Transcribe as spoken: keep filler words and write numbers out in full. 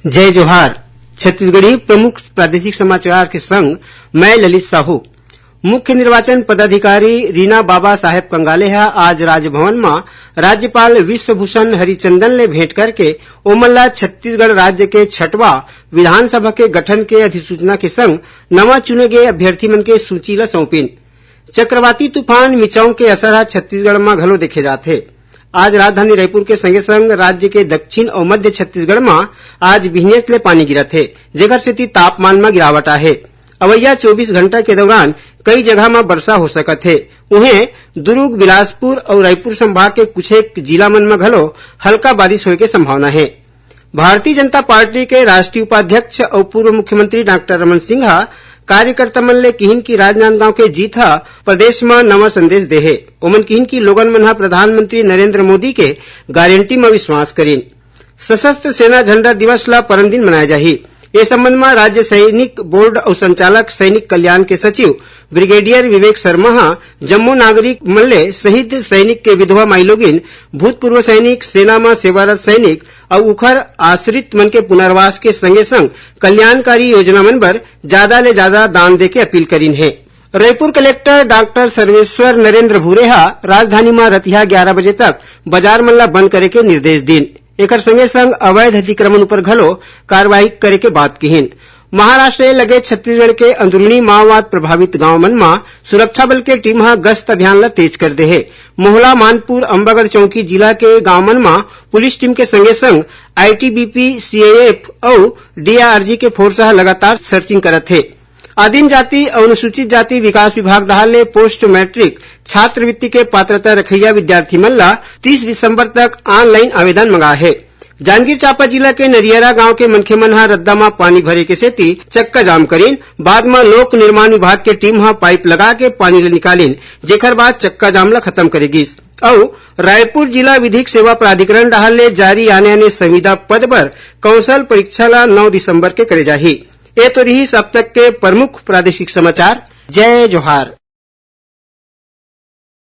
जय जोहार। छत्तीसगढ़ी प्रमुख प्रादेशिक समाचार के संग मैं ललित साहू। मुख्य निर्वाचन पदाधिकारी रीना बाबा साहेब कंगाले ह आज राजभवन म राज्यपाल विश्वभूषण हरिचंदन ले भेंट करके ओमन ला छत्तीसगढ़ राज्य के छठवां विधानसभा के गठन के अधिसूचना के संग नवा चुने गए अभ्यर्थी मन के सूची ला सौंपिन। चक्रवाती तूफान मिचांग के असर ह छत्तीसगढ़ म घलो देखे जाथे। आज राजधानी रायपुर के संगे संग राज्य के दक्षिण अउ मध्य छत्तीसगढ़ म आज बिहनियच ले पानी गिरत हे, जेकर सेती तापमान म गिरावट आहे। अवइया चौबीस घंटा के दौरान कई जगह म वर्षा हो सकत हे। उहें, दुर्ग, बिलासपुर अउ रायपुर संभाग के कुछेक जिला मन म घलो हल्का बारिश होए के संभावना हे। भारतीय जनता पार्टी के राष्ट्रीय उपाध्यक्ष अउ पूर्व मुख्यमंत्री डॉक्टर रमन सिंह ह कार्यकर्ता मन ले किहिन कि राजनांदगांव के जीत ह प्रदेश म नवा संदेश दे हे। ओमन किहिन कि लोगन मन ह प्रधानमंत्री नरेंद्र मोदी के गारंटी म विश्वास करिन। सशस्त्र सेना झंडा दिवस ल परन दिन मनाए जाही। ए संबंध म राज्य सैनिक बोर्ड अउ संचालक सैनिक कल्याण के सचिव ब्रिगेडियर विवेक शर्मा ह जम्मो नागरिक मन ले शहीद सैनिक के विधवा माईलोगिन, भूतपूर्व सैनिक, सेना म सेवारत सैनिक अउ उखर आश्रित मन के पुनर्वास के संगे संग कल्याणकारी योजना मन बर जादा ले जादा दान देके अपील करिन हे। रईपुर कलेक्टर डॉक्टर सर्वेश्वर नरेंद्र भूरे ह राजधानी म रतिहा ग्यारा बजे तक बाजार मन ल बंद करे के निर्देश दीन। एकर संगे संग अवैध अतिक्रमण ऊपर घलो कार्रवाई करे के बात किहिन। महाराष्ट्र ले लगे छत्तीसगढ़ के अंदरूनी माओवाद प्रभावित गांव मन म सुरक्षा बल के टीम ह गश्त अभियान ल तेज कर दे हे। मोहला, मानपुर, अंबागढ़ चौकी जिला के गांव मन म पुलिस टीम के संगे संग आईटीबीपी, सीएएफ अउ डीआरजी के फोर्स ह लगातार सर्चिंग करत हे। आदिम जाति अउ अनुसूचित जाति विकास विभाग डहार ले पोस्ट मैट्रिक छात्रवृत्ति के पात्रता रखइया विद्यार्थी मन ला तीस दिसंबर तक ऑनलाइन आवेदन मंगा हे। जांजगीर चांपा जिला के नरियरा गांव के मनखे मन ह रद्दा म पानी भरे के सेती चक्का जाम करिन। बाद म लोक निर्माण विभाग के टीम ह पाइप लगा के पानी ल निकालिन, जेकर बाद चक्का जाम ल खत्म करे गिस। अउ रायपुर जिला विधिक सेवा प्राधिकरण डहार ले जारी आने-आने संविदा पद बर कौशल परीक्षा ल नौ दिसंबर के करे जाही। ए तो रिहिस अब तक के प्रमुख प्रादेशिक समाचार। जय जोहार।